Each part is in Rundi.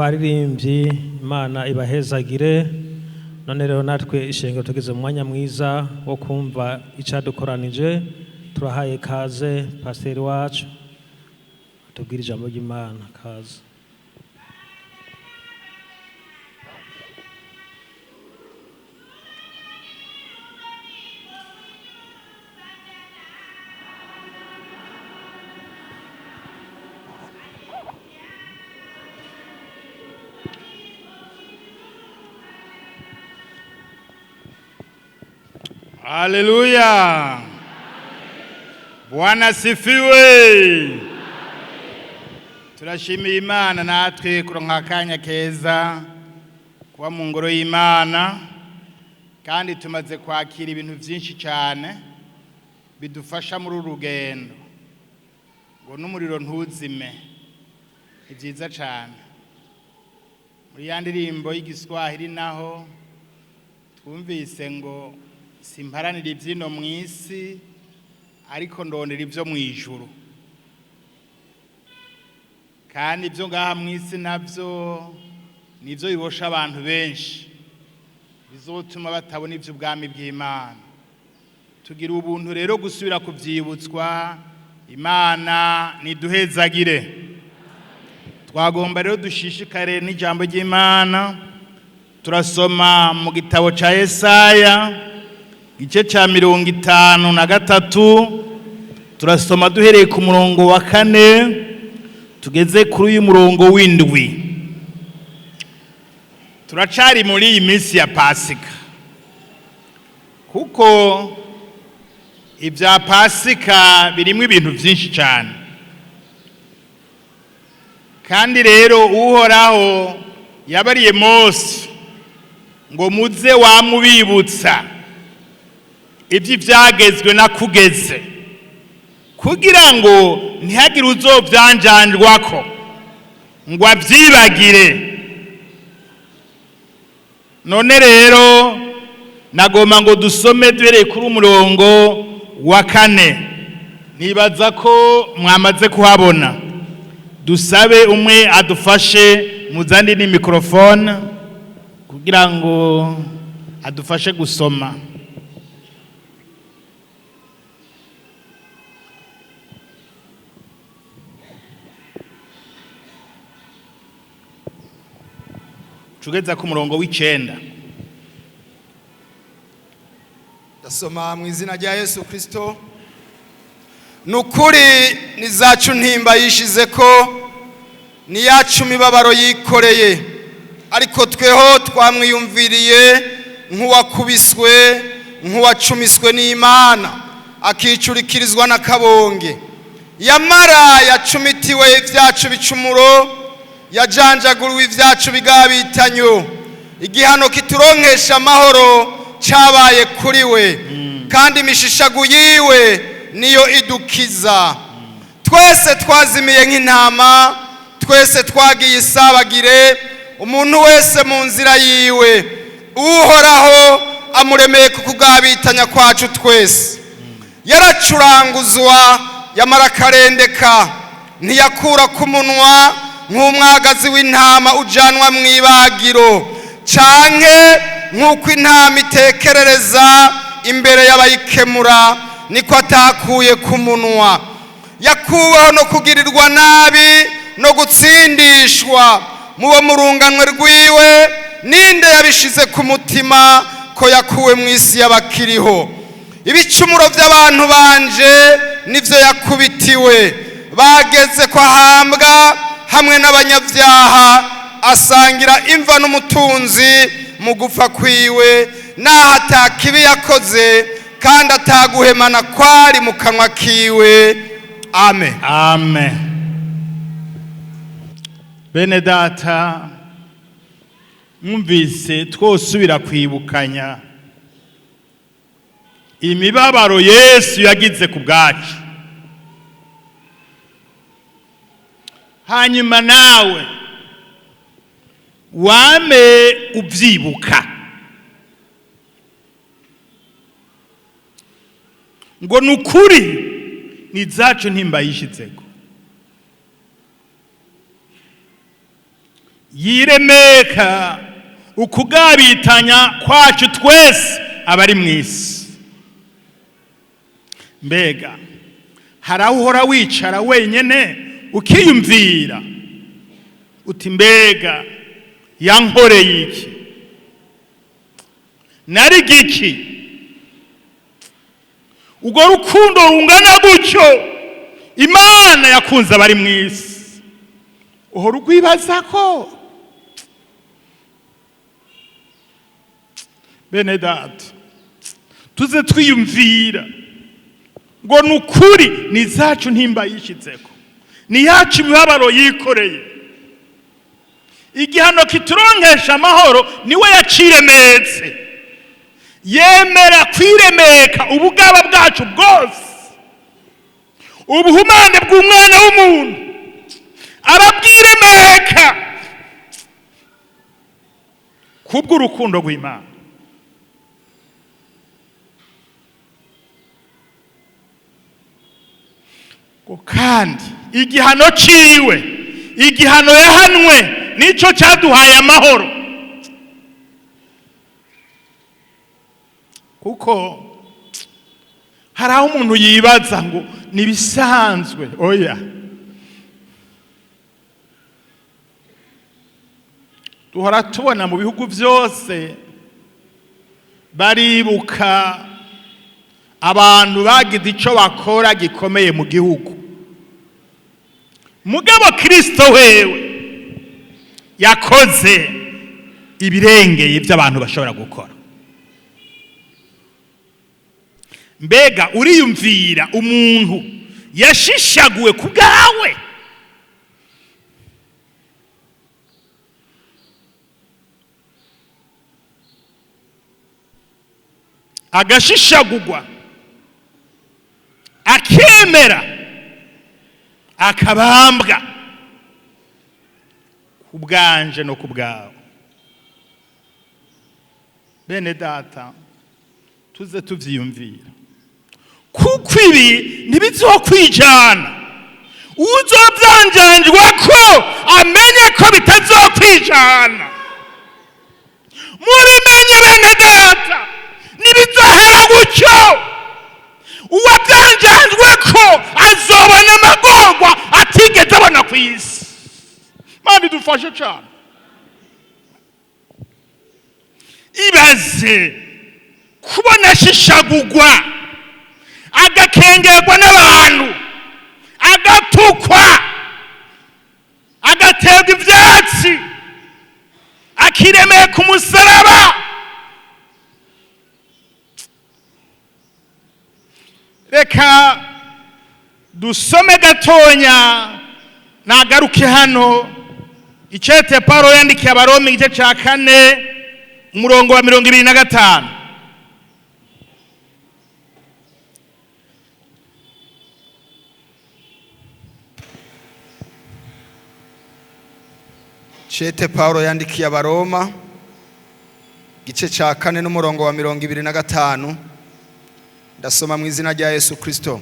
Abaririmbyi, Imana ibahezagire. None rero natwe ishengero tugeze mu mwanya mwiza wo kumva icadukoranije. Turahaye kaze pasiteri wacu atubwire ijambo ry'Imana. Kaze. Haleluya! Bwana sifiwe! Turashimiye Imana natwe kuronka akanya keza kuba mu ngoro y'Imana, kandi tumaze kwakira ibintu byinshi cyane bidufasha muri uru rugendo ngo n'umuriro ntuzime. Ni byiza cyane. Muri ya ndirimbo y'Igiswahili naho twumvise ngo simparanira ibyino mu isi, ariko ndondera ibyo mu ijuru. Kandi ibyo ngaha mu isi nabyo nibyo bibosha abantu benshi, bizotuma batabona iby'ubwami bw'Imana. Tugira ubuntu rero gusubira kubyibutswa. Imana niduhezagire. Twagomba rero dushishikare n'ijambo ry'Imana. Turasoma mu gitabo cya Yesaya, igice cya 53. Turasoma duhereye ku murongo wa 4 tugeze kuri uyu murongo w'7. Turacari muri iyi minsi ya Pasika, kuko ibya Pasika birimo ibintu byinshi cyane. Kandi rero Uhoraho yabariye Mose ngo muze wamubibutsa iby'ibyagezwe nakugeze, kugira ngo ntihagire uzovyanjanjwako ngo abyibagire. None rero nagomba ngo dusome duhereye kuri umurongo wa 4. Nibaza ko mwamaze kuhabona. Dusabe umwe adufashe, muzandi ni mikrofone kugira ngo adufashe gusoma. Tugeza ku murongo w'9. Ndasoma mu izina rya Yesu Kristo. Nukuri ni zacu ntimba yishize ko ni yacu mibabaro yikoreye, ariko tweho twamwiyumviriye nk'uwakubiswe, nk'uwacumiswe n'Imana, akicurikirizwa n'akabonge. Yamara yacumitiwe ibyacu bicumuro, yajanjaguriwe ibyacu bigabitanyo. Igihano kituronkesha amahoro cyabaye kuri we, kandi imishishagu yiwe niyo idukiza. Twese twazimiye nk'intama, twese twagiye isabagire, umuntu wese mu nzira yiwe. Uhoraho amuremeye kukugabitanya kwacu twese. Yaracuranguzwa yamara akarendeka, ntiyakura ku munwa nk'umwagazi w'intama ujanwa mu ibagiro, canke nk'uko intama itekerereza imbere y'abayikemura, niko atakuye ku munwa. Yakuweho no kugirirwa nabi no gutsindishwa mubo murunganwe rwiwe. Ninde yabishize ku mutima ko yakuwe mu isi y'abakiriho? Ibicumuro by'abantu banje nivyo yakubitiwe, bageze ko ahambwa hamwe n'abanyabyaha, asangira imva n'umutunzi mu gupfa kwiwe, naho atakibi yakoze kandi ataguhemana kwari mu kanwa kiwe. Amen. Amen. Bene data, mwumvise twosubira kwibukanya imibabaro Yesu yagize ku bwacu. Hanyuma nawe wame ubyibuka ngo nukuri ni zacu ntimba yishitseko. Yiremeka ukugabitanya kwacu twese abari mu isi. Mbega hari aho uhora wicara wenyine ukiyumvira uti: "Mbega yankoreye iki? Nari giki?" Urwo rukundo rungana gutyo Imana yakunze abari mu isi, uhora urwibaza ko? Bene data, tuze twiyumvira ngo ni ukuri, ni zacu ntimba yishyitseko, ni yacu imibabaro yikoreye. Igihano kituronkesha amahoro niwe yaciremetse, yemera kwiremeka ubugaba bwacu bwose, ubuhumane bw'umwana w'umuntu arabwiremeka kubw'urukundo rw'Imana. Ngo kandi igihano ciwe, igihano yahanwe, nico cyaduhaye amahoro, kuko hari aho umuntu yibaza ngo nibisanzwe. Oya, duhora tubona mu bihugu byose baribuka abantu bagize icyo bakora gikomeye mu gihugu. Mugabo Kirisito wewe yakoze ibirengeye ibyo abantu bashobora gukora. Mbega uriyumvira umuntu yashishaguwe ku bwawe? Agashishagurwa, akemera akabambwa ku bwanje no ku bwawe. Bene data, tuze tuvyiyumvira, kuko ibi ntibizokwijana. Uzovyanjanjwa ko amenye ko bitazokwijana. Mubimenye bene data, ntibizohera gutyo. Uwavyanjanjwe ko azobona amagorwa atigeze abona ku isi. Mana idufashe cane. Ibaze kubona ashishagurwa, agakengerwa n'abantu, agatukwa, agaterwa ivyatsi, akiremeye ku musaraba. Reka dusome gatonya, nagaruke hano. Icete Paulo yandikiye Abaroma, igice ca 4, umurongo wa 25. Cete Paulo yandikiye Abaroma, igice ca 4 n'umurongo wa 25. Ndasoma mu izina rya Yesu Kristo.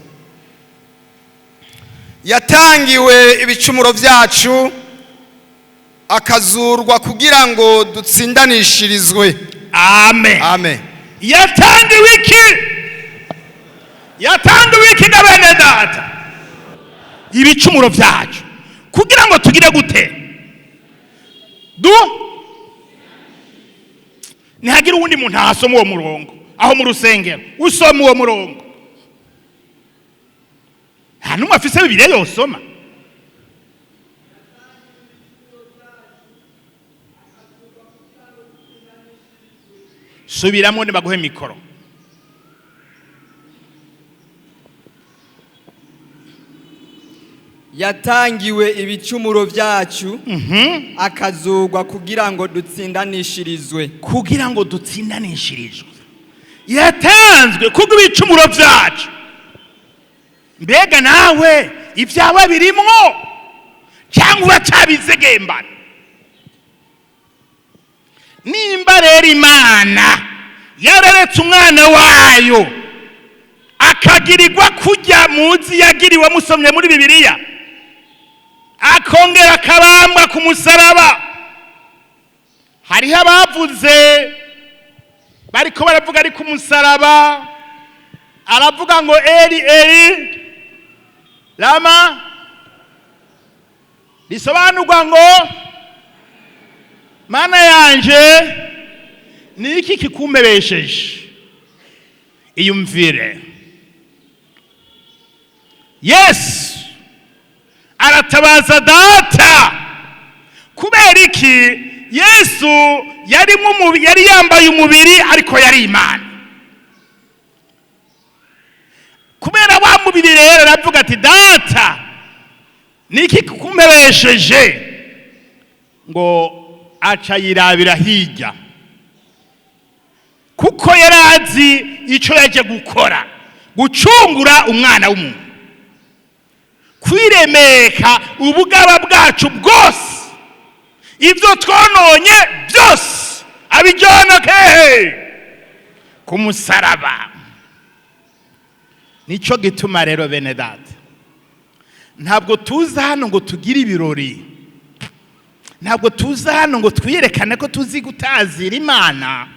Yatangiwe ibicumuro byacu, akazurwa kugira ngo dutsindanishirizwe. Amen. Amen. Yatangiwe iki? Yatangiwe iki ga bene data? Ibicumuro byacu, kugira ngo tugire gute? Du ntihagire uwundi muntu ahasoma uwo murongo aho mu rusengero. Usoma uwo murongo, nta n'umwe afise Bibiliya yosoma. Subiramo, nibaguhe mikoro. Yatangiwe ibicumuro byacu, akazurwa kugira ngo dutsindanishirizwe. Kugira ngo dutsindanishirizwe. Yatanzwe kubwo ibicumuro byacu. Mbega nawe ibyawe birimwo, cyangwa uracyabizegembana? Nimba rero Imana yararetse umwana wayo akagirirwa kujya muzi yagiriwe, musomye muri Bibiliya, akongera akabambwa ku musaraba. Hariho abavuze bariko baravuga ari ku musaraba, aravuga ngo "Eli Eli lama", risobanurwa ngo "Mana yanje, ni iki kikumpebesheje?" Iyumvire, Yesu aratabaza Data. Kubera iki? Yesu yari yari yambaye umubiri, ariko yari Imana. Kubera wa mubiri rero, aravuga ati: "Data, ni iki kikumpebesheje?" Ngo aca yirabira hirya, kuko yari azi icyo yaje gukora: gucungura umwana w'umuntu, kwiremeka ubugaba bwacu bwose, ibyo twononye byose abijyana kehe? Ku musaraba. Nicyo gituma rero, bene Data, ntabwo tuza hano ngo tugire ibirori, ntabwo tuza hano ngo twiyerekane ko tuzi gutazira Imana,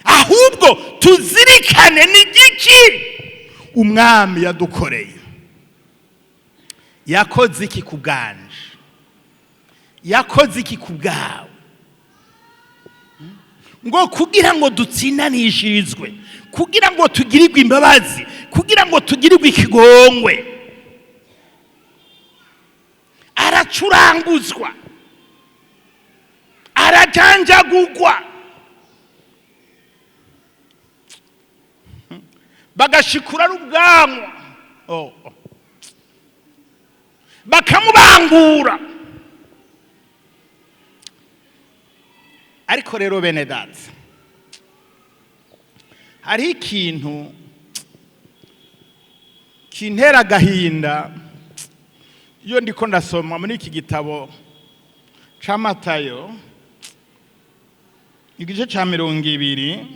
ahubwo tuzirikane ni igiki Umwami yadukoreye. Yakoze iki ku bwanje? Yakoze iki ku bwawe? Ngo kugira ngo dutsindanishirizwe, kugira ngo tugirirwe imbabazi, kugira ngo tugirirwe ikigongwe, aracuranguzwa, arajanjagugwa, bagashikura n'ubwanwa, oh. Bakamubangura. Ariko rero, bene Data, hariho ikintu kintera agahinda iyo ndiko ndasoma muri iki gitabo ca Matayo, igice ca 20,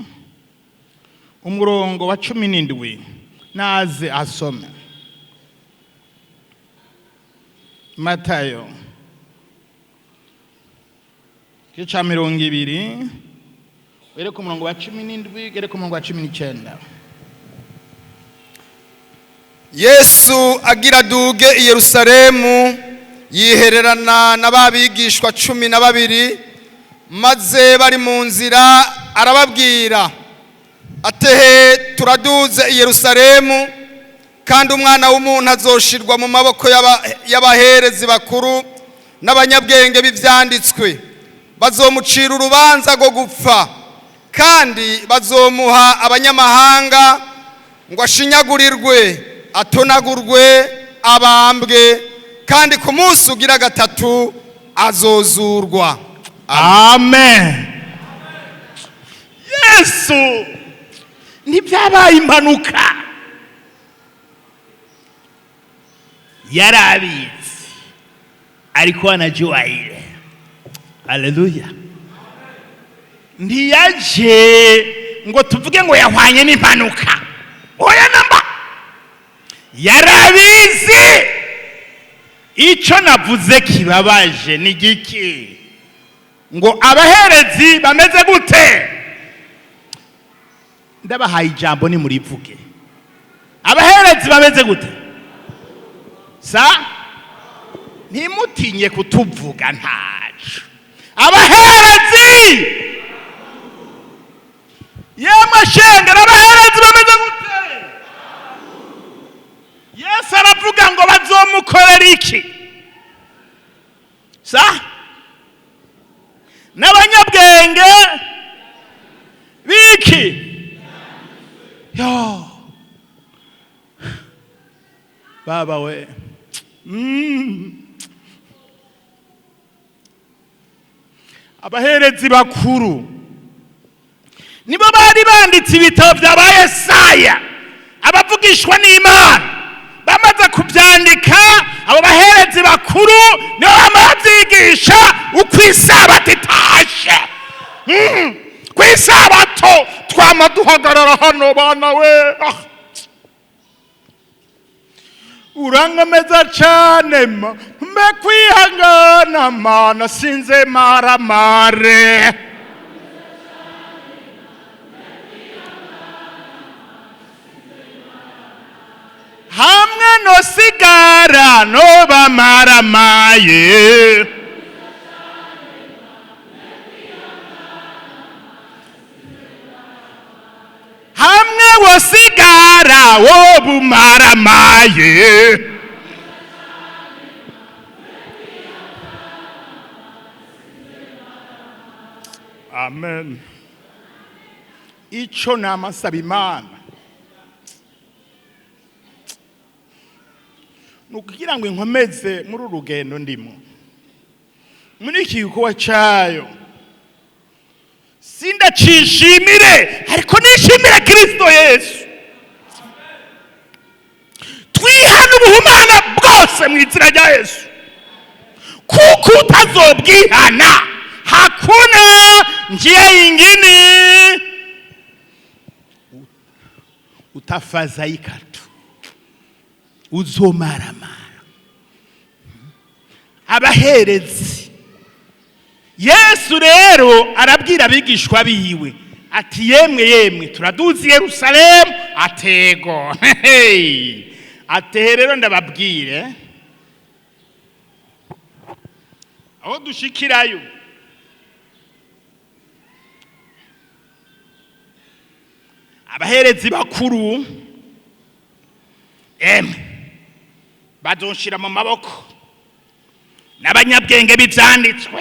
umurongo wa 17. Naze asome Matayo igice ca 20, ugere ku murongo wa 17, ugere ku murongo wa 19. Yesu agira duge i Yerusalemu, yihererana na ba bigishwa 12, maze bari mu nzira arababwira atehe: "Turaduze i Yerusalemu, kandi Umwana w'umuntu azoshirwa mu maboko y'abaherezi bakuru n'abanyabwenge b'ivyanditswe. Bazomucira urubanza rwo gupfa, kandi bazomuha abanyamahanga ngo ashinyagurirwe, atonagurwe, abambwe, kandi ku munsi ugira gatatu azozurwa." Amen. Yesu ntibyabaye impanuka, yarabizi, ariko anajua ile. Haleluya! Ntiyaje ngo tuvuge ngo yahwanye n'impanuka, oya namba, yarabizi. Icyo navuze kibabaje ni giki? Ngo abaherezi bameze gute? Ndabahaye ijambo, nimurivuge. Abaherezi bameze gute? Sa ntimutinye kutuvuga, ntaco. Abaherezi, yemwe shengero, abaherezi bameze gute? Yesu aravuga ngo bazomukorera iki? Sa n'abanyabwenge biki? Yo baba we. Abaherezi bakuru nibo bari banditse ibitabo bya ba Yesaya, abavugishwa n'Imana. Bamaze kubyandika, abo baherezi bakuru nibo bama babyigisha uko isabato itashe. Ku isabato twama duhagarara hano, bana we. Ah. Urankomeza cane ma, mbe kwihangana mana, sinze maramare. Hamwe nosigara nobamaramaye. Hamwe wosigara wobumaramaye. Amen. Ico namasaba Imana ni ukugira ngo inkomeze muri uru rugendo ndimo, muri iki gikorwa cayo. Sindacishimire, ariko nishimire Kristo Yesu. Twihane ubuhumana bwose mu izina rya Yesu, kuko utazobwihana hakuna njia ingine, utafadhaika tu, uzomaramara. Abaherezi, Yesu rero arabwira abigishwa biwe ati: "Yemwe, yemwe, turaduze i Yerusalemu." Atego atehe rero, ndababwire aho dushikirayo. Abaherezi bakuru, emwe, bazonshira mu maboko n'abanyabwenge b'ivyanditswe.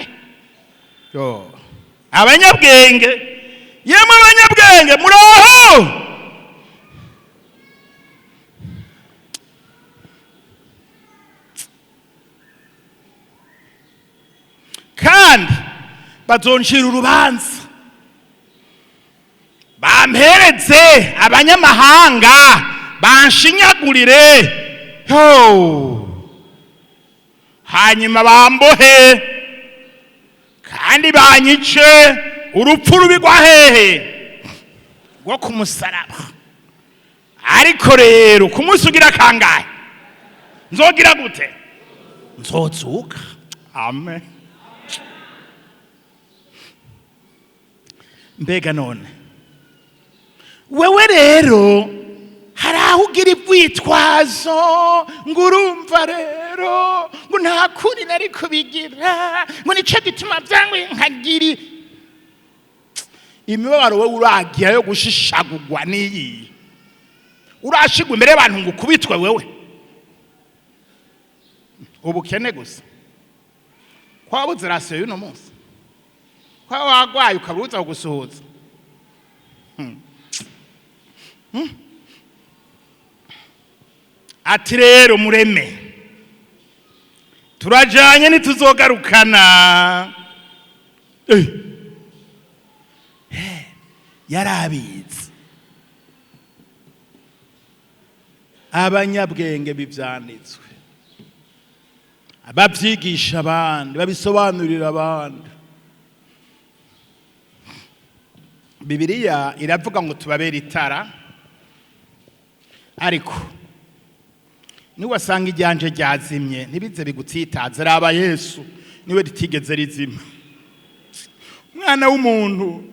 Yo, abanyabwenge, yemwe abanyabwenge, muraho? Kandi bazoncira urubanza, bampereze abanyamahanga, banshinyagurire, yo, hanyuma bambohe kandi banyice urupfu rubi rwa hehe? Rwo ku musaraba. Ariko rero ku munsi ugira kangahe nzogira gute? Nzozuka. Amen. Mbega none wewe rero hari aho ugira ibyitwazo ngo urumva rero ngo nta kuri nari kubigira, ngo nicyo gituma byangwe nkagiri imibabaro? Wowe uragira yo gushishagurwa n'iyi, urashigwa imbere y'abantu ngo ukubitwe, wewe ubukene gusa, ko wabuze ration y'uno munsi, ko wagwaye ukaba uza kugusuhuza. Ati rero mureme, turajanye, ntituzogarukana. Yarabizi. Abanyabwenge b'ivyanditswe, abavyigisha abandi, babisobanurira abandi. Bibiliya iravuga ngo tubabere itara, ariko niwasanga iryanje ryazimye, ntibize bigutsitaze. Raba Yesu, niwe ritigeze rizima. Umwana w'umuntu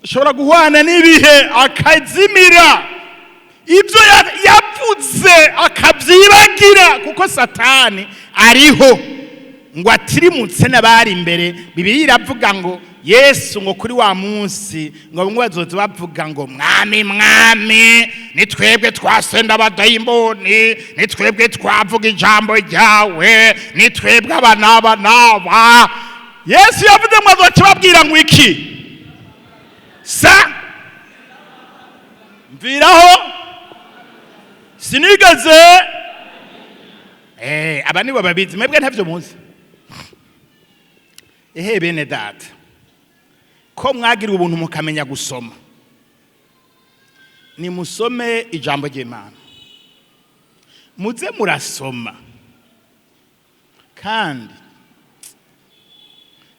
ashobora guhwana n'ibihe, akazimira, ibyo yavuze akabyibagira, kuko Satani ariho ngo atirimutse n'abari imbere. Bibiliya iravuga ngo Yesu, ngo kuri wa munsi, ngo bamwe bazoza bavuga ngo: "Mwami, mwami, ni twebwe twasenda abadayimoni, ni twebwe twavuga ijambo ryawe, ni twebwe aba n'aba n'aba." Yesu yavuze ngo azoca babwira ngo iki? Sa mviraho, sinigeze. Aba nibo babizi, mwebwe ntavyo muzi. Ehe bene data, ko mwagira ubuntu mukamenya gusoma, nimusome ijambo ry'Imana, muze murasoma. Kandi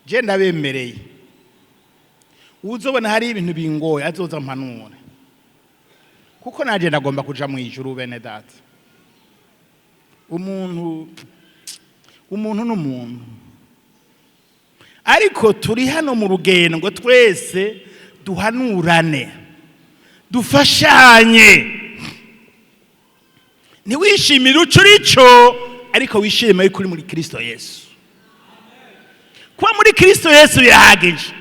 je ndabemereye, uzobona hari ibintu bingoye azoza mpanure, kuko naje ndagomba kuja mu ijuru. Bene data. Umuntu, umuntu n'umuntu, ariko turi hano mu rugendo ngo twese duhanurane, dufashanye. Ntiwishimire uco urico, ariko wishime yuko uri muri Kristo Yesu. Kuba muri Kristo Yesu birahagije.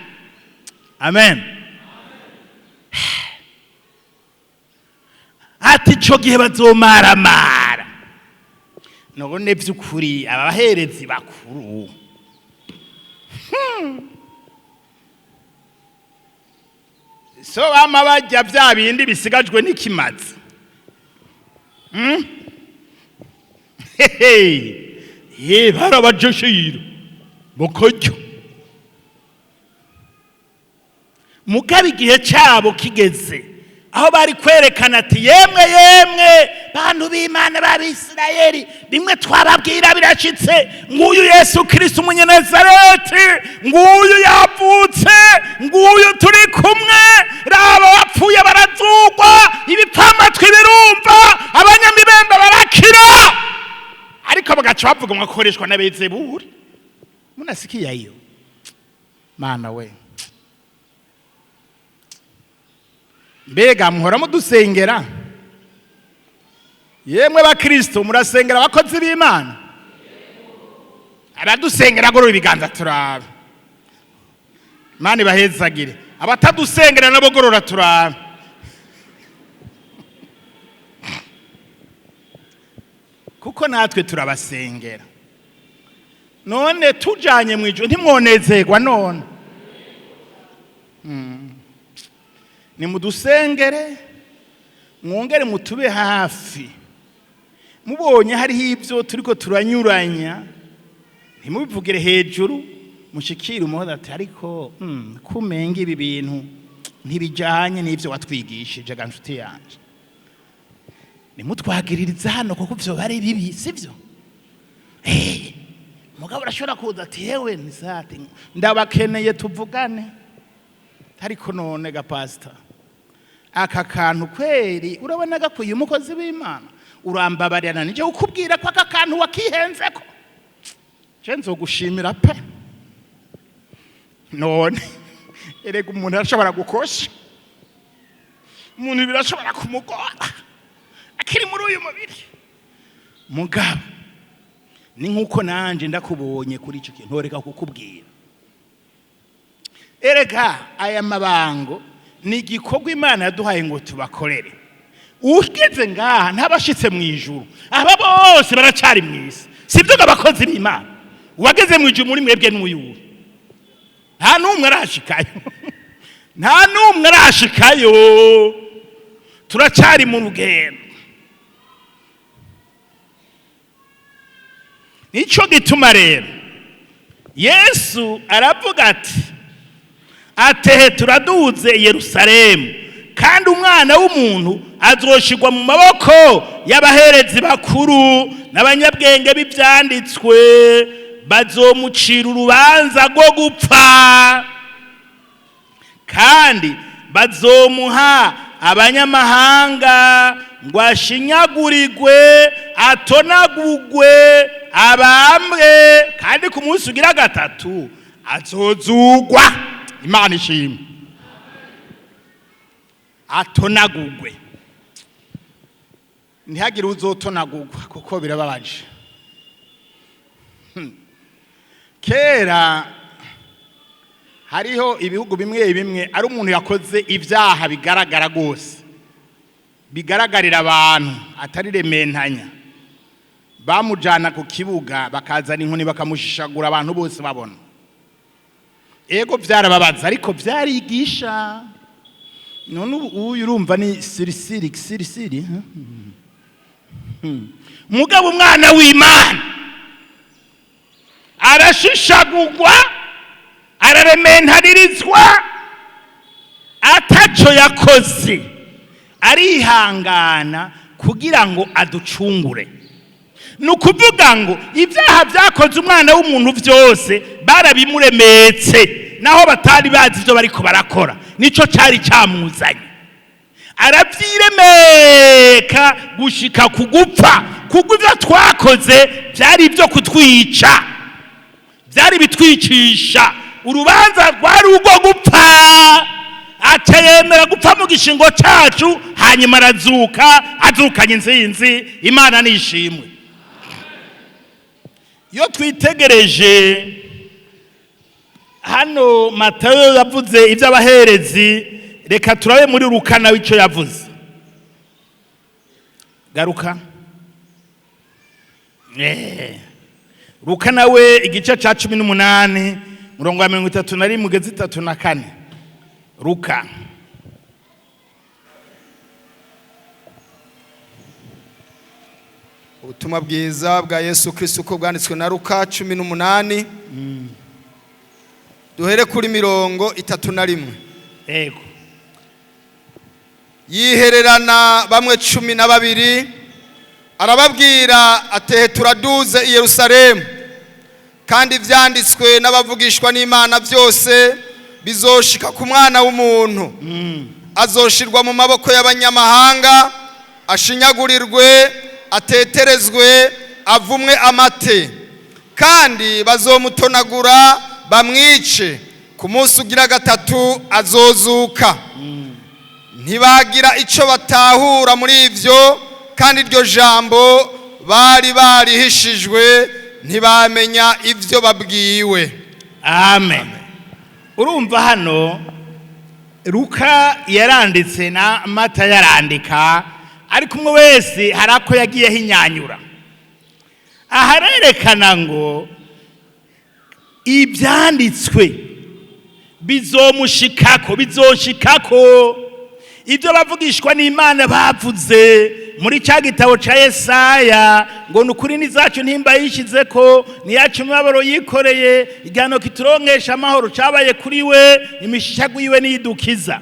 Amen. Ati ico gihe bazomaramara. None vy'ukuri aba baherezi bakuru so bama bajya bya bindi bisigajwe n'ikimazi. Hehe, barabajashira mukarya. Mugabo igihe cyabo kigeze aho bari kwerekana ati: "Yemwe, yemwe bantu b'Imana b'Abisirayeli, bimwe twababwira birashitse. Nguyu Yesu Kristo Umunyanazareti, nguyu yavutse, nguyu turi kumwe. Raba, bapfuye barazugwa, ibipfamatwi birumva, abanyamibembe barakira." Ariko bagaca bavuga ngo akoreshwa n'Abezeburi. Munasikia hiyo? Mana we, mbega muhora mudusengera? Yemwe bakristo, murasengera abakozi b'Imana? Abadusengera gorora ibiganza turabe, Imana ibahezagire. Abatadusengera nabo gorora turabe. Kuko natwe turabasengera. None tujanye mu ijuru ntimwonezerwa? None nimudusengere, mwongere mutube hafi. Mubonye hariho ibyo turiko turanyuranya, ntimubivugire hejuru, mushikire umuhoza ati: "Ariko kumenga ibi bintu ntibijyanye n'ibyo watwigishije ga nshuti yanje." Nimutwagiririza hano kuko vyoba ari bibi, sivyo? Mugabo urashobora kuza ati: "Yewe nisati, ndabakeneye tuvugane. Ariko none ga pastor, aka kantu kweri urabona gakwiye umukozi w'Imana? Urambabarira nije kukubwira ko aka kantu wakihenzeko. Je nzogushimira pe." None erega umuntu arashobora gukosha, umuntu birashobora kumugora akiri muri uyu mubiri. Mugabo ni nk'uko nanje ndakubonye kuri icyo kintu, reka kukubwira. Erega aya mabango ni igikorwa Imana yaduhaye ngo tubakorere. Ugeze ngaha ntabashitse mu ijuru, aba bose baracari mu isi, sibyo ngo abakozi b'Imana? Uwageze mu ijuru muri mwebwe n'uyuwe? Nta n'umwe arashikayo, nta n'umwe arashikayo. Turacari mu rugendo. Nico gituma rero Yesu aravuga ati: "Atehe, turaduze i Yerusalemu, kandi Umwana w'umuntu azoshirwa mu maboko y'abaherezi bakuru n'abanyabwenge b'ibyanditswe, bazomucira urubanza rwo gupfa, kandi bazomuha abanyamahanga ngo ashinyagurirwe, atonagugwe, abambwe, kandi ku munsi ugira gatatu azozugwa." Imana ishimwe. Atonagugwe, ntihagire uzotonagugwa kuko birababaje. Kera hariho ibihugu bimwe bimwe ari umuntu yakoze ibyaha bigaragara rwose, bigaragarira abantu, atari rementanya, bamujyana ku kibuga, bakazana inkoni, bakamushishagura abantu bose babona. Ego, byarababaza, ariko byarigisha. None ubu uyu urumva ni sirisiri sirisiri. Mugabo umwana w'Imana arashishagurwa, ararementaririzwa ataco yakoze, arihangana kugira ngo aducungure. Ni ukuvuga ngo ibyaha byakoze umwana w'umuntu byose barabimuremetse, naho batari bazi ibyo bariko barakora. Nico cyari cyamuzanye, arabyiremeka gushika ku gupfa. Kuko ibyo twakoze byari ibyo kutwica, byari bitwicisha, urubanza rwari urwo gupfa. Aca yemera gupfa mu gishingo cyacu, hanyuma arazuka, azukanye insinzi. Imana nishimwe. Iyo twitegereje hano, Matayo yavuze iby'abaherezi. Reka turabe muri Luka nawe icyo yavuze. Garuka. Luka nawe igice cya 18, murongo wa 31 ugeze 34. Luka. Ubutumwa bwiza bwa Yesu Kristo uko bwanditswe na Luka 18, duhere kuri 31. Yego. Yihererana bamwe 12, arababwira atehe: "Turaduze i Yerusalemu, kandi ibyanditswe n'abavugishwa n'Imana byose bizoshika ku Mwana w'umuntu. Azoshirwa mu maboko y'abanyamahanga, ashinyagurirwe, ateterezwe, avumwe amate, kandi bazomutonagura bamwice. Ku munsi ugira gatatu azozuka." Ntibagira icyo batahura muri ibyo, kandi iryo jambo bari barihishijwe, ntibamenya ibyo babwiwe. Amen. Urumva hano Luka yaranditse na Mata yarandika, ariko umwe wese hari ako yagiyeho inyanyura. Aha arerekana ngo ibyanditswe bizomushikako, bizoshikako ibyo bavugishwa n'Imana bavuze muri cya gitabo cya Yesaya, ngo ni ukuri n'izacu ntimba yishyize ko niyacu imibabaro yikoreye, igihano kituronkesha amahoro cyabaye kuri we, imishago yiwe niyidukiza.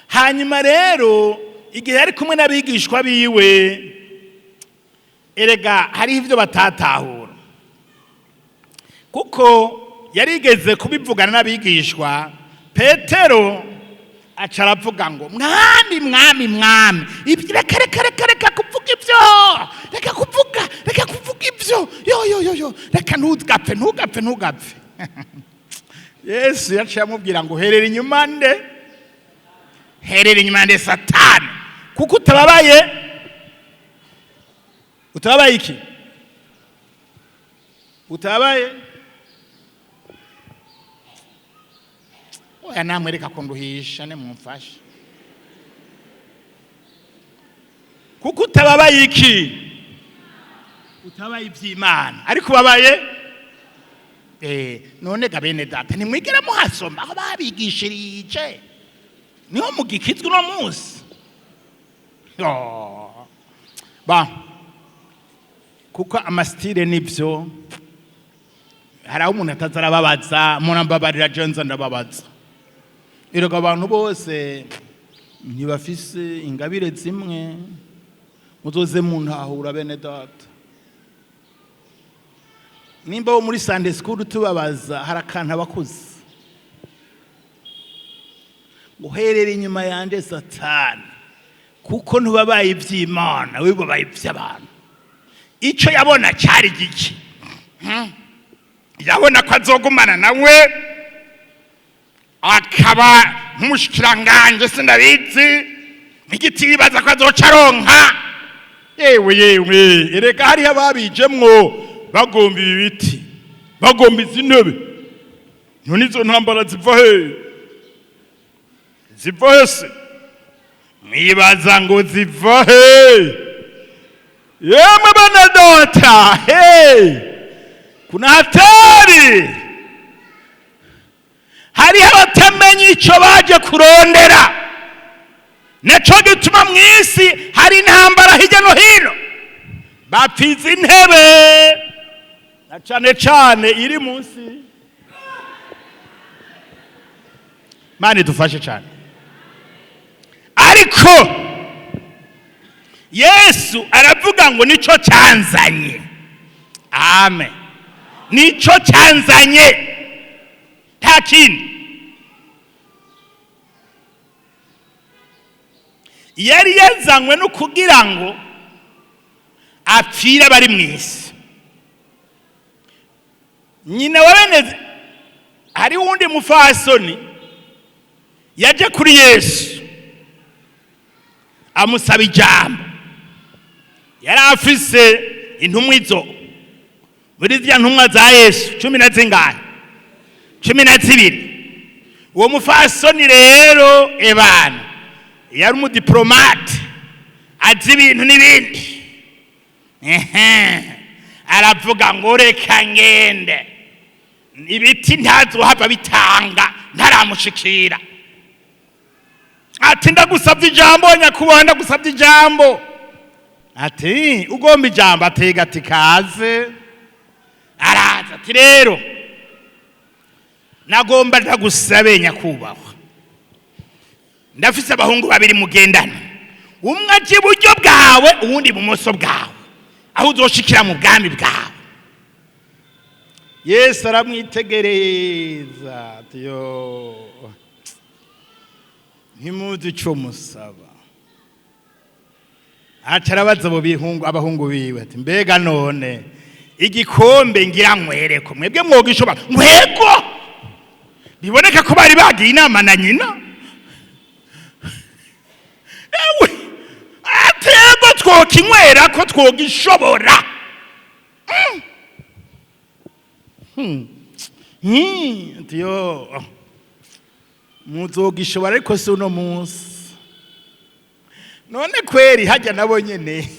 Hanyuma rero igihe yari kumwe n'abigishwa biwe, erega hariho ibyo batatahura, kuko yarigeze kubivugana n'abigishwa. Petero aca aravuga ngo: "Mwami, Mwami, Mwami, ibyo reka, reka, reka, reka kuvuga ibyo, reka kuvuga, reka kuvuga ibyo, yo yo yo yo, reka, ntugapfe, ntugapfe, ntugapfe." Yesu yaciye amubwira ngo: "Herera inyuma nde, herera inyuma nde, Satani, kuko utababaye, utababaye iki, utababaye." Oya namwe, reka kunduhisha, nimumfashe. Kuko utababaye iki, utabaye iby'Imana, ariko ubabaye. None ga bene data, ntimwigera muhasoma aho babigishirije? Niho mugikizwa uno munsi. Yo. Ba kuko amasitire nibyo, hari aho umuntu ataza arababaza. Murambabarira, Johnson, ndababaza. Erega abantu bose ntibafise ingabire zimwe, muzoze muntahura bene data. Nimba wo muri Sunday school tubabaza, hari akantu abakuze uherera inyuma yanje Satani, kuko ntubabaye iby'Imana, wibabaye iby'abantu. Icyo yabona cyari giki? Yabona ko azogumana nawe akaba nk'umushikiranganje, sindabizi, igiti yibaza ko azoca aronka. Yewe yewe, erega hariho ababijemwo bagomba ibi biti, bagomba izi ntebe. None izo ntambara ziva he? Ziva he se? Mwibaza ngo ziva he? Yemwe bana data, he kuna hatari. Hariho abatamenya icyo baje kurondera. Naco gituma mu isi hari intambara hirya no hino, bapfiza intebe, na cane cane iri munsi. Mana idufashe cane. Ariko Yesu aravuga ngo nico cyanzanye. Amen. Nico cyanzanye, nta kindi. Yari yazanywe no kugira ngo Apfira bari mu isi. Nyina wa bene hari wundi mufasoni yaje kuri Yesu amusaba ijambo. Yari afise intumwa izo muri ziriya ntumwa za Yesu cumi na zingahe? 12. Uwo mufasoni rero ebana yari umudiplomate, azi ibintu n'ibindi. Ehe, aravuga ngo reka ngende, ibiti ntazohava bitanga ntaramushikira. Ati ndagusabye ijambo nyakubahwa, ndagusabye ijambo. Ati ugomba ijambo? Atega ati kaze. Araza ati rero nagomba ndagusabe nyakubahwa, ndafise abahungu babiri mugendana, umwe aje iburyo bwawe uwundi ibumoso bwawe, aho uzoshikira mu bwami bwawe. Yesu aramwitegereza ati yo ntimuzi ico musaba. Aca arabaza abo bihungu, abahungu biwe, ati mbega none igikombe ngira nkwereko mwebwe mwogishobora? Nkwego biboneka ko bari bagiye inama na nyina. Ewe atego twokinywera ko twogishobora. Ati yo muzogishobora ariko si uno munsi. None kweri hajya nabo nyene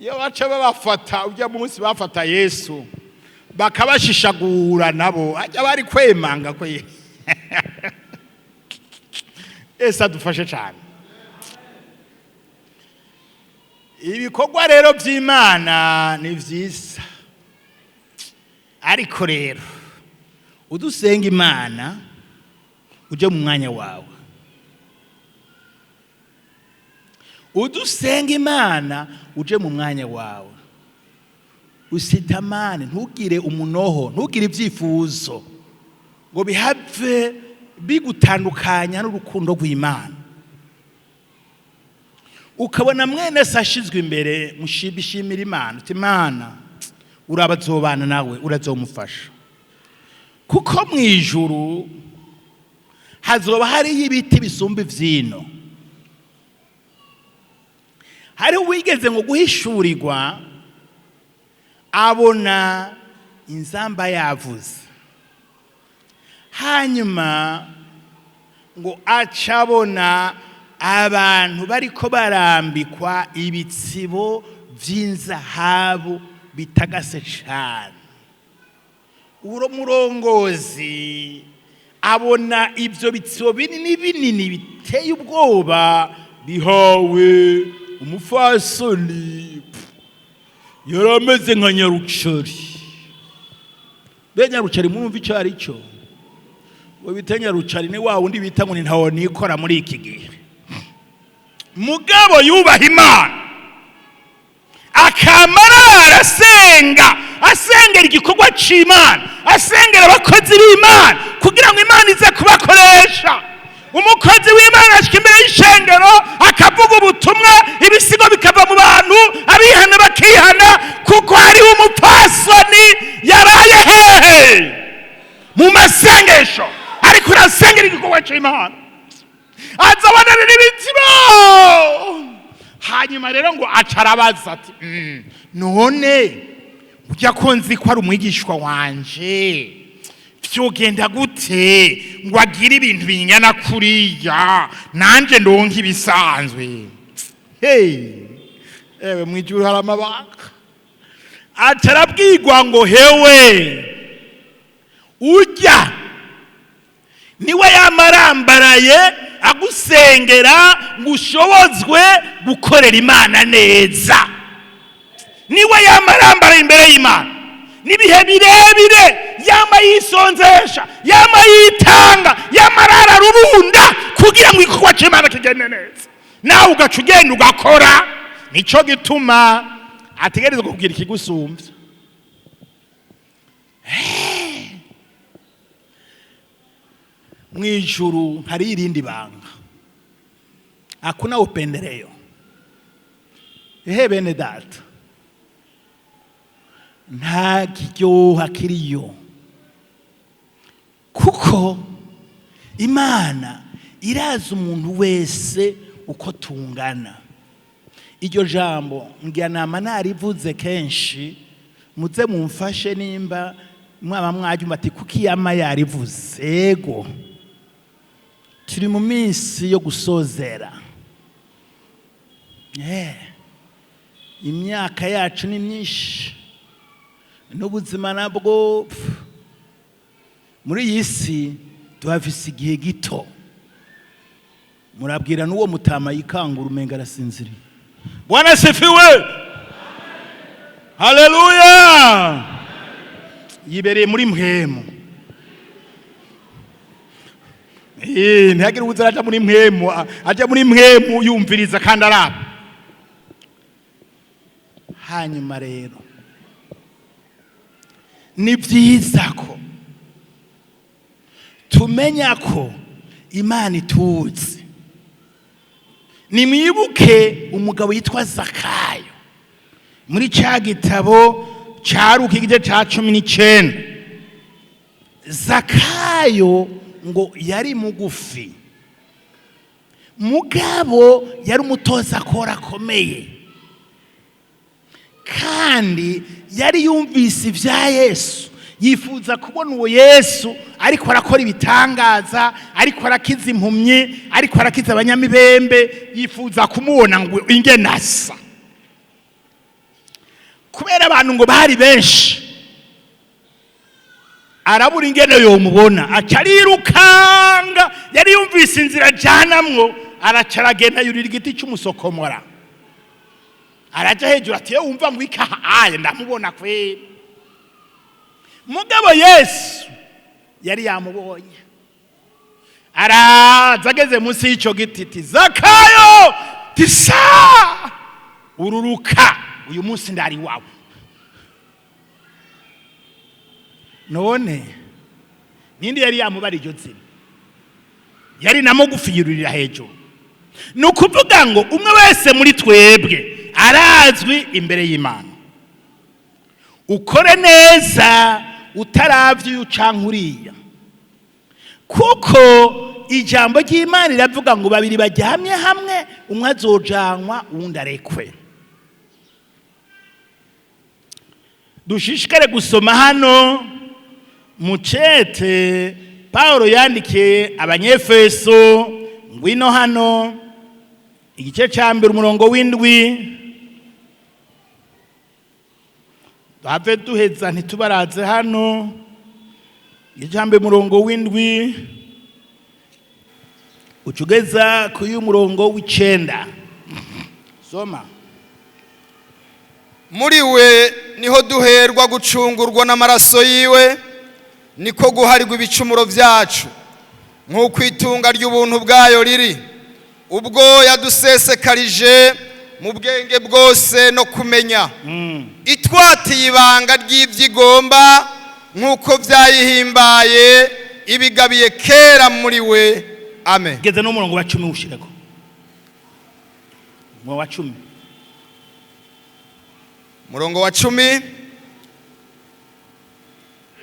iyo baca babafata ujya munsi bafata Yesu bakabashishagura, nabo hajya bari kwemanga kwe. Yesu adufashe cyane. Ibikorwa rero by'Imana ni vyiza, ariko rero udusenga Imana uje mu mwanya wawe, udusenga Imana uje mu mwanya wawe, usitamane, ntugire umunoho, ntugire ibyifuzo ngo bihave bigutandukanya n'urukundo rw'Imana. Ukabona mwene se ashizwe imbere, mushimira Imana uti Imana urabazobana nawe, urazomufasha, kuko mu ijuru hazoba hariyo ibiti bisumba ivyino. Hariho uwigeze ngo guhishurirwa abona inzamba yavuze, hanyuma ngo acabona abantu bariko barambikwa ibitsibo vy'inzahabu bitagase cane. Uro murongozi abona ivyo bitsibo binini binini biteye ubwoba bihawe umufasoni yarameze nka nyarucari. Be nyarucari murumva ico ari cyo? We bita nyarucari ni wa wundi bita ngo ni ntawo nikora muri iki gihe. Mugabo yubaha Imana akamara arasenga, asengera igikorwa c'Imana, asengera abakozi b'Imana kugira ngo Imana ize kubakoresha. Umukozi w'Imana ashika imbere y'ishengero akavuga ubutumwa, ibisigo bikava mu bantu, abihana bakihana, kuko hariho umupfasoni yaraye hehe mu masengesho, ariko urasengera igikorwa c'Imana, azabonana n'ibitsibo. Hanyuma rero ngo aca arabaza ati none ujya ko nzi ko ari umwigishwa wanje, vyogenda gute ngo agire ibintu bingana kuriya nanje ndonke ibisanzwe? Hey, ewe mwijuru hari amabanga. Aca arabwirwa ngo hewe ujya niwe yamarambaraye agusengera ngo ushobozwe gukorera Imana neza. Niwe yamarambaraye imbere y'Imana n'ibihe birebire, yama yisonzesha, yama yitanga, yama arara rubunda kugira ngo igikorwa c'Imana kigende neza. Nawe ugaca ugenda ugakora. Nico gituma ategerezwa kugira ikigusumbya. Mwijuru hari irindi banga, hakuna upendeleo. Ehe bene data, nta kiryoha kiriyo, kuko Imana irazi umuntu wese uko tungana. Iryo jambo ngira nama narivuze kenshi, muze mumfashe nimba mwaba mwabyumva ati kuki yama yarivuze. Ego, turi mu minsi yo gusozera. Imyaka yacu ni myinshi n'ubuzima nabwo pf, muri iyi si tuhafise igihe gito. Murabwira n'uwo mutama yikangura, umenga arasinziriye. Bwana asifiwe, haleluya! Yibereye muri mpwemu. Ntihagire uwuza aja muri mpwemu, aja muri mpwemu yumviriza kandi araba. Hanyuma rero ni byiza ko tumenya ko Imana ituzi. Nimwibuke umugabo yitwa Zakayo muri cya gitabo cya Luka, igice cya 19. Zakayo ngo yari mugufi, mugabo yari umutoza akora akomeye, kandi yari yumvise ibya Yesu, yifuza kubona uwo Yesu ariko arakora ibitangaza, ariko arakiza impumyi, ariko arakiza abanyamibembe. Yifuza kumubona ngo ingene asa. Kubera abantu ngo bari benshi, arabura ingene yomubona, aca arirukanga. Yari yumvise inzira ajanamwo, araca aragenda yurira igiti cy'umusokomora, araja hejuru ati: "Wumva ngo ikaha aye ndamubona kweri." Mugabo Yesu yari yamubonye, araza, ageze munsi y'icyo giti ati: "Zakayo," tisa, "ururuka, uyu munsi ndari iwawe." None ninde yari yamubara iryo zina? Yari na mugufi, yururira hejuru. Ni ukuvuga ngo umwe wese muri twebwe arazwi imbere y'Imana. Ukore neza utaravye uyu canke uriya, kuko ijambo ry'Imana riravuga ngo babiri baryamye hamwe, umwe azojanwa uwundi arekwe. Dushishikare gusoma hano mu cete Paulo yandikiye Abanyefeso. Ngwino hano, igice cya 1, umurongo w'7. Duhave duheza ntitubaraze hano. Igice cya 1, umurongo w'7, ucugeza ku y'umurongo w'9. Soma. Muri we niho duherwa gucungurwa n'amaraso yiwe, niko guharirwa ibicumuro byacu, nk'uko itunga ry'ubuntu bwayo riri, ubwo yadusesekarije mu bwenge bwose no kumenya, itwatiye ibanga ry'ibyigomba nk'uko byayihimbaye, ibigabiye kera muri we. Amen. Geze n'umurongo wa 10, ushireko umurongo wa 10. Murongo wa 10,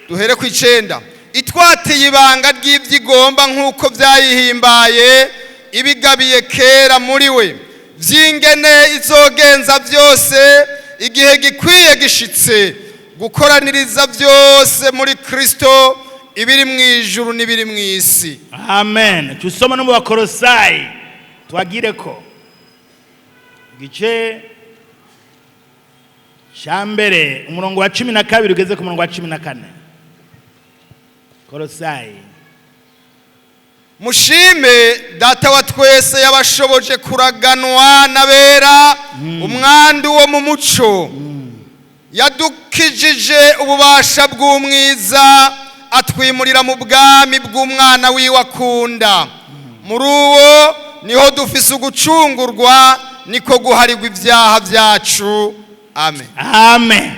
duhere ku 9. Itwatiye ibanga ry'ibyigomba nk'uko byayihimbaye, ibigabiye kera muri we, by'ingene izogenza byose igihe gikwiye gishitse, gukoraniriza byose muri Kristo, ibiri mu ijuru n'ibiri mu isi. Amen. Tusoma no mu Bakorosayi, twagire ko igice cya 1, umurongo wa 12 ugeze ku murongo wa 14. Korosayi. Mushime Data wa twese yabashoboje kuraganwa n'abera umwandu wo mu muco, yadukijije ububasha bw'umwiza, atwimurira mu bwami bw'umwana wiwe akunda. Muri uwo niho dufise ugucungurwa, niko guharirwa ibyaha byacu. Amen. Amen.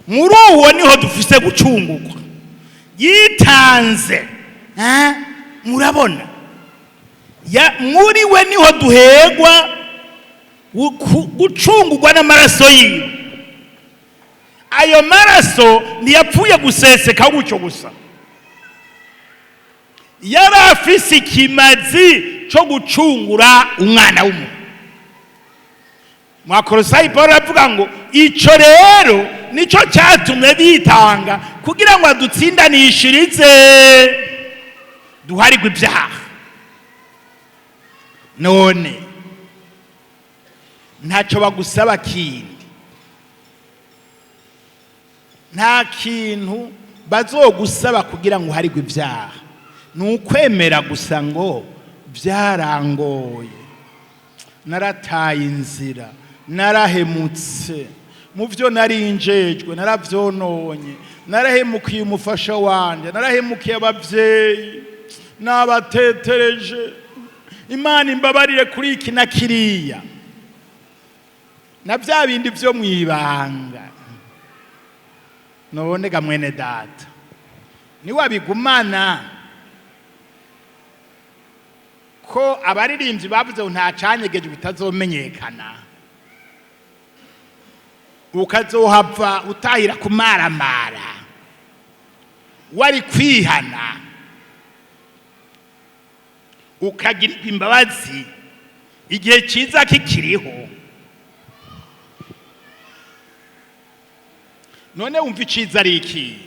Muri uwo niho dufise gucungurwa. Yitanze. Murabona ya, muri we niho duhegwa. Gucungurwa n'amaraso yiwe. Ayo maraso ntiyapfuye guseseka gutyo gusa, yari afise ikimazi cyo gucungura umwana w'umuntu. Mwakorosayi Paul aravuga ngo icyo rero nicyo cyatumye bitanga kugira ngo adutsindanishirize, duharigwe ibyaha. None ntacyo bagusaba kindi, nta kintu bazogusaba kugira ngo uharigwe ibyaha, ni ukwemera gusa ngo byarangoye, narataye inzira, narahemutse mu byo narinjejwe, narabyononye, narahemukiye umufasha wanjye, narahemukiye ababyeyi, nabatetereje, Imana imbabarire kuri iki na kiriya na bya bindi byo mu ibanga. None ga mwene data, niwabigumana, ko abaririmbyi bavuze ngo nta canyegeje bitazomenyekana, ukazohava utahira kumaramara wari kwihana ukagirirwa imbabazi igihe cyiza kikiriho. None wumva iciza ari iki?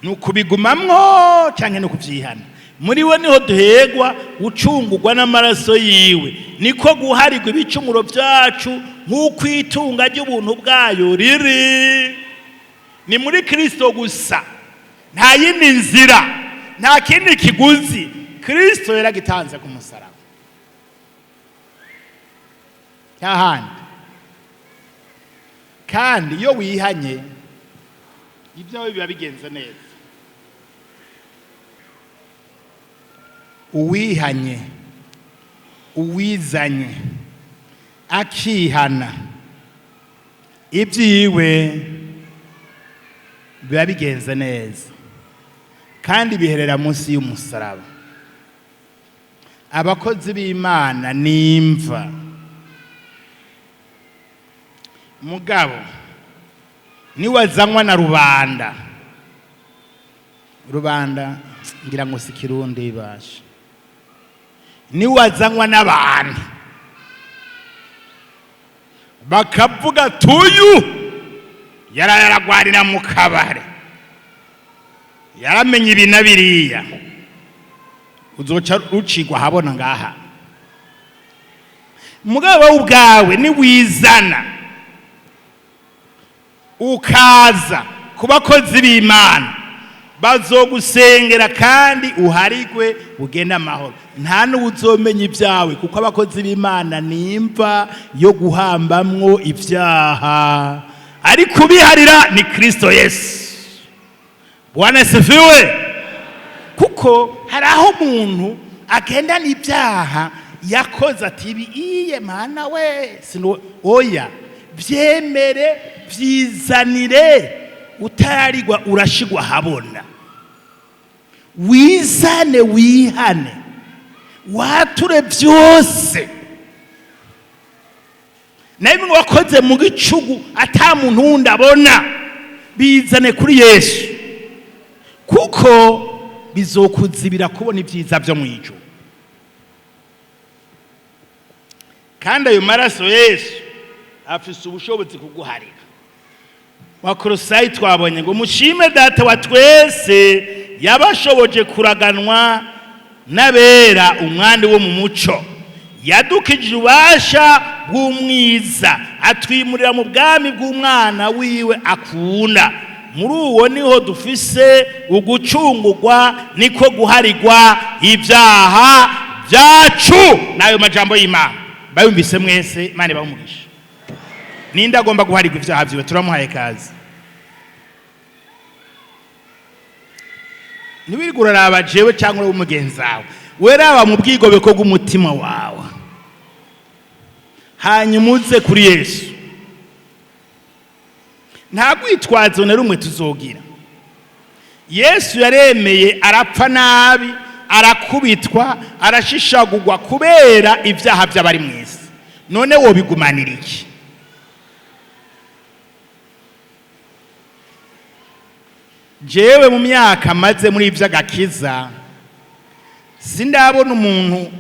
Ni ukubigumamwo cyangwa ni ukubyihana? Muri we niho duhegwa gucungurwa n'amaraso yiwe, niko guharigwa ibicumuro byacu nk'uko itunga ry'ubuntu bwayo riri. Ni muri Kirisito gusa, nta yindi nzira, nta kindi kiguzi. Kirisito yaragitanze ku musaraba, nta handi. Kandi iyo wihanye ibyawe biba bigenze neza. Uwihanye, uwizanye akihana, ibyiwe biba bigenze neza kandi biherera munsi y'umusaraba. Abakozi b'Imana nimva mugabo niwazanywa na rubanda, rubanda ngira ngo si Kirundi basha, niwazanywa n'abantu bakavuga tuyu yararagwarira mu kabare, yaramenye ibi na biriya, uzoca rucigwa habona ngaha. Mugabo wowe ubwawe niwizana ukaza ku bakozi b'Imana, bazogusengera kandi uharigwe ugende amahoro, nta n'uwuzomenya ibyawe, kuko abakozi b'Imana ni imva yo guhambamwo ibyaha, ariko ubiharira ni Kristo Yesu. Bwana asifiwe. Kuko hari aho umuntu agendana ibyaha yakoze ati ibi iye mana we sino, oya, byemere, byizanire, utararigwa urashigwa habona. Wizane, wihane, wature byose nawe wakoze mu gicugu ata muntu wundi abona, bizane kuri Yesu, kuko bizokuzibira kubona ibyiza byo mu ijuru. Kandi ayo maraso Yesu afise ubushobozi kuguharira. Wakorosayi twabonye ngo mushime Data wa twese yabashoboje kuraganwa n'abera umwandi wo mu muco, yadukije ububasha bw'umwiza, atwimurira mu bwami bw'umwana wiwe akunda. Muri uwo niho dufise ugucungurwa, niko guharigwa ibyaha byacu. N'ayo majambo y'Imana bayumvise mwese, Imana ibahe umugisha. Ninde agomba guharigwa ibyaha byiwe? Turamuhaye kazi. Ntiwirirwe uraraba jewe cyangwa urabe umugenzi wawe, weraba mu bwigobeko bw'umutima wawe, hanyuma uze kuri Yesu. Nta rwitwazo na rumwe tuzogira. Yesu yaremeye arapfa nabi, arakubitwa, arashishagurwa kubera ibyaha by'abari mu isi. None wobigumanira iki? Jewe mu myaka maze muri ivy'agakiza, sindabona umuntu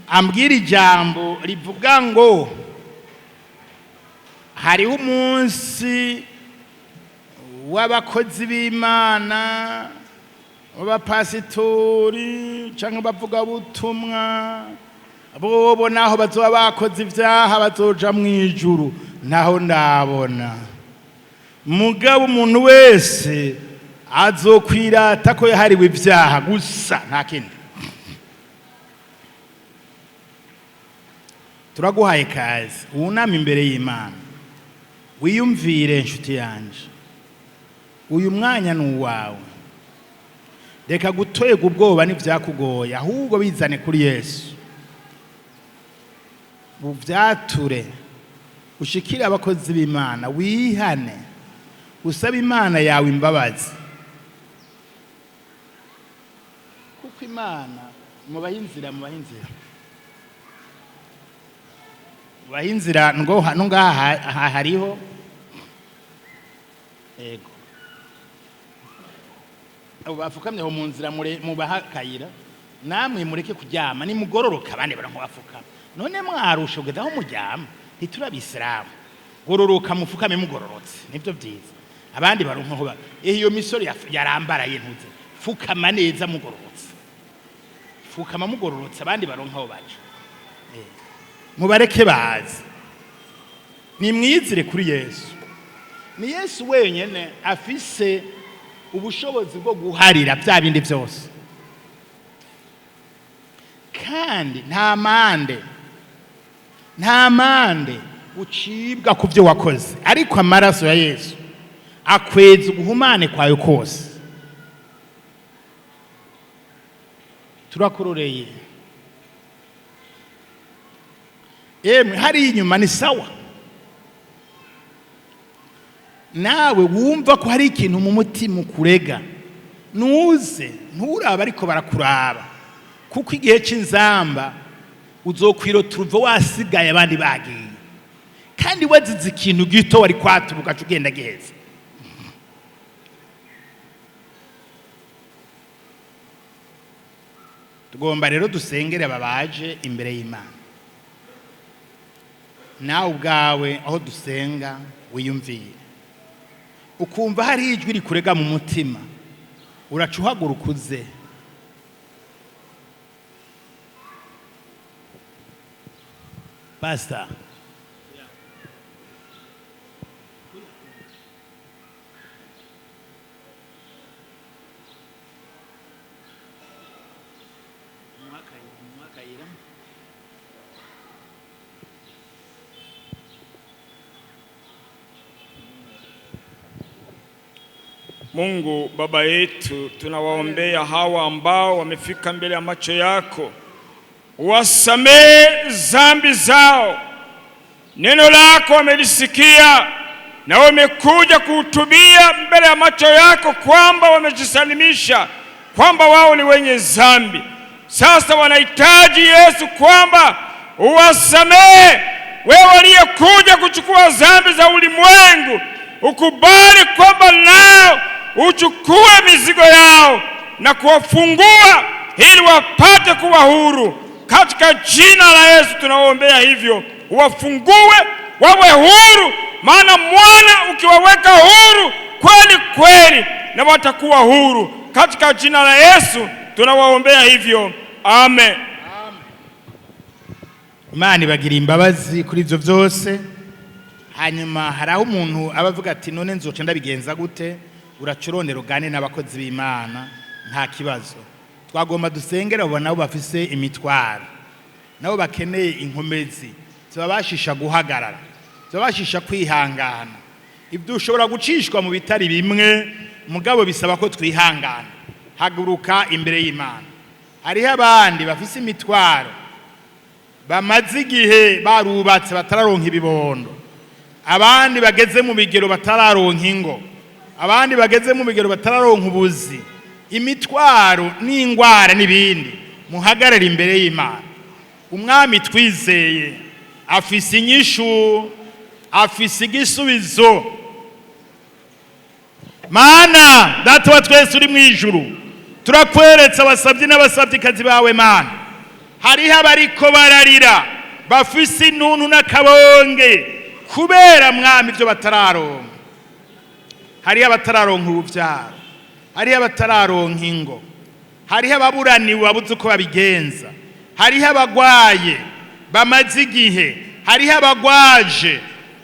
ambwira ijambo rivuga ngo hariho umunsi w'abakozi b'Imana, w'abapasitori cyangwa abavugabutumwa, bobo naho bazoba bakoze ibyaha bazoja mu ijuru. Ntaho ndabona. Mugabo umuntu wese azokwirata ko yahariwe ibyaha gusa, nta kindi. Turaguhaye kazi, wuname imbere y'Imana, wiyumvire. Inshuti yanje, uyu mwanya ni uwawe. Reka gutwega ubwoba n'ibyakugoye, ahubwo bizane kuri Yesu, ubyature, ushikire abakozi b'Imana, wihane, usabe Imana yawe imbabazi, kuko Imana mubaha inzira, mubaha inzira, mubaha inzira. Ngo hano ngaha hariho, ego, abo bafukamye aho mu nzira, mubaha akayira. Namwe mureke kuryama, nimugororoka, abandi baranko bafukama. None mwarusha kugeza aho muryama? Ntiturabisilamu. Gororoka, mufukame mugororotse, nibyo byiza. Abandi baronka aho iyo misoro yarambaraye. Ntuze fukama neza mugororotse, fukama mugororotse, abandi baronka aho baca. Mubareke baze. Nimwizire kuri Yesu. Ni Yesu wenyine afise ubushobozi bwo guharira bya bindi byose, kandi nta mande, nta mande ucibwa ku byo wakoze, ariko amaraso ya Yesu akweza uguhumane kwawe kose. Turakuroreye. Emwe, hariya inyuma ni sawa. Nawe wumva ko hari ikintu mu mutima ukurega, nuze, nturaba ariko barakuraba, kuko igihe cy'inzamba uzokwirota uruva wasigaye, abandi bagiye, kandi wazize ikintu gito wari kwatura ugaca ugenda giheze. Tugomba rero dusengere ababaje imbere y'Imana. Nawe ubwawe aho dusenga, wiyumvire, ukumva hari ijwi rikurega mu mutima, uraca uhaguruka uze. Pastor. Mungu Baba yetu, tunawaombea hawa ambao wamefika mbele ya macho yako, wasamehe dhambi zao. Neno lako wamelisikia na wamekuja kuhutubia mbele ya macho yako kwamba wamejisalimisha, kwamba wao ni wenye dhambi. Sasa wanahitaji Yesu kwamba uwasamehe. Wewe uliyekuja kuchukua dhambi za ulimwengu, ukubali kwamba nao uchukue mizigo yao na kuwafungua ili wapate kuwa huru. Katika jina la Yesu tunawaombea hivyo, uwafungue wawe huru, maana mwana ukiwaweka huru kweli kweli na watakuwa huru. Katika jina la Yesu tunawaombea hivyo, amen. Imana ibagira imbabazi kuri ibyo byose. Hanyuma hari aho umuntu aba avuga ati: "None nzoca ndabigenza gute?" Uraca urondera ugane n'abakozi b'Imana, nta kibazo. Twagomba dusengera abo nabo bafise imitwaro, nabo bakeneye inkomezi zibabashisha guhagarara, zibabashisha kwihangana. Ibyo ushobora gucishwa mu bitari bimwe, mugabo bisaba ko twihangana. Haguruka imbere y'Imana. Hariho abandi bafise imitwaro, bamaze igihe barubatse batararonka ibibondo, abandi bageze mu bigero batararonka ingo, abandi bageze mu bigero batararonka ubuzi, imitwaro n'ingwara n'ibindi. Muhagarare imbere y'Imana. Umwami twizeye Afise inyishu, afise igisubizo. Mana Data wa twese uri mu ijuru, turakweretse abasabyi n'abasabyikazi bawe. Mana, hariho abariko bararira bafise intuntu n'akabonge kubera, Mwami, ibyo batararonka. Hariho abatararonka urubyaro, hariho abatararonka ingo, hariho ababuraniwe babuze uko babigenza, hariho abagwaye bamaze igihe, hariho abagwaje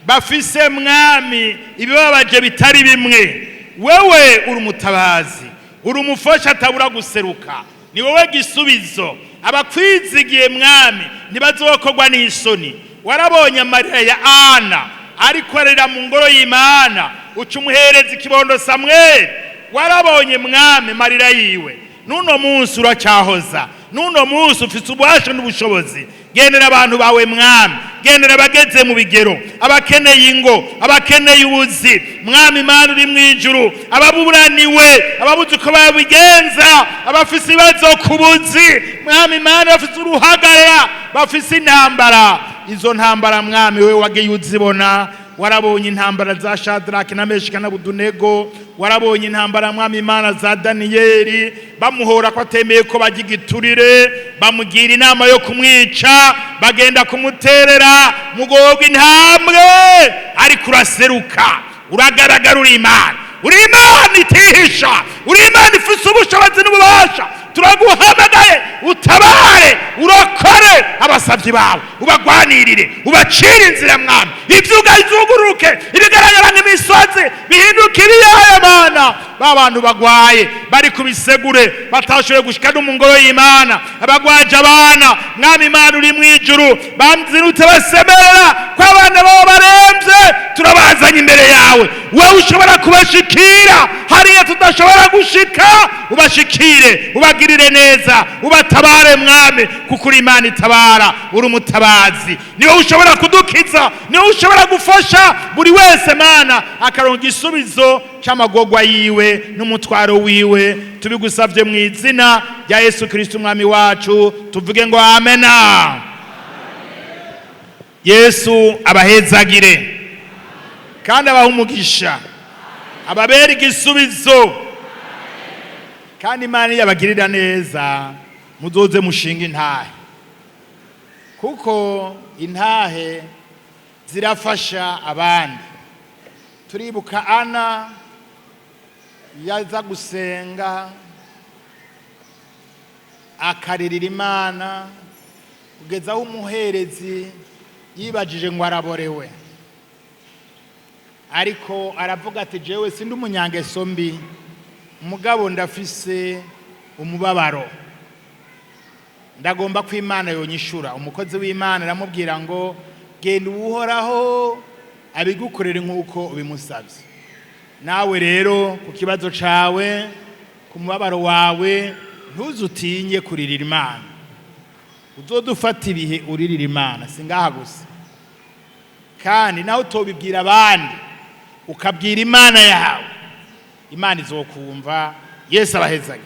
bafise, Mwami, ibibabaje bitari bimwe. Wewe uri umutabazi, uri umufasha atabura guseruka, ni wowe gisubizo. Abakwizigiye, Mwami, ntibazokorwa n'isoni. Warabonye amarira ya Ana ariko arira mu ngoro y'Imana, uca umuhereza ikibondo Samweli. Warabonye, Mwami, amarira yiwe. N'uno munsi uracyahoza, n'uno munsi ufite ububasha n'ubushobozi. Gendera abantu bawe, Mwami, gendera abageze mu bigero, abakeneye ingo, abakeneye ubuzi. Mwami Imana uri mu ijuru, ababuraniwe, ababuze uko babigenza, abafise ibibazo ku buzi, Mwami Imana, bafise uruhagarara, bafise intambara. Izo ntambara, Mwami, we wagiye uzibona. Warabonye intambara za Shadraki na Meshaki na Abedenego. Warabonye intambara, Mwami Imana, za Daniyeli bamuhora ko atemeye ko bajya igiturire, bamugira inama yo kumwica, bagenda kumuterera mugobwa intambwe, ariko uraseruka, uragaragara. Uri Imana, uri Imana itihisha, uri Imana ifise ubushobozi n'ububasha. Turaguhamagaye, utabare, urokore abasabyi bawe, ubagwanirire, ubacire inzira. Mwami, ivyuga izuguruke, ibigaragara nk'imisozi bihinduke ibiyaya. Mana, ba bantu bagwaye bari ku bisegure batashoboye gushika no mu ngoro y'Imana, abagwaje abana, Mwami Imana uri mu ijuru, bamzinutse basemerera ko abana babo baremvye, turabazanye imbere yawe. Wowe ushobora kubashikira hariya tudashobora gushika, ubashikire, ubagirire neza, ubatabare, Mwami, kuko uri Imana itabara, uri umutabazi. Niwe ushobora kudukiza, niwe ushobora gufasha buri wese, Mana, akaronka igisubizo c'amagorwa yiwe n'umutwaro wiwe. Tubigusavye mu izina rya Yesu Kristo Umwami wacu, tuvuge ngo amena. Yesu abahezagire kandi abaha umugisha, ababera igisubizo. Kandi Imana iyo abagirira neza, muzoze mushinga intahe, kuko intahe zirafasha abandi. Turibuka Ana yaza gusenga, akaririra Imana kugeza aho umuherezi yibajije ngo araborewe, ariko aravuga ati: "Jewe sindi umunyangeso mbi, mugabo ndafise umubabaro, ndagomba ko Imana yonyishura." Umukozi w'Imana aramubwira ngo: "Genda, Uhoraho abigukorere nk'uko ubimusabye." Nawe rero, ku kibazo cawe, ku mubabaro wawe, ntuzutinye kuririra Imana. Uzodufata ibihe uririra Imana, si ngaha gusa. Kandi nawe utobibwira abandi, ukabwira Imana yawe, Imana izokumva. Yesu abahezage.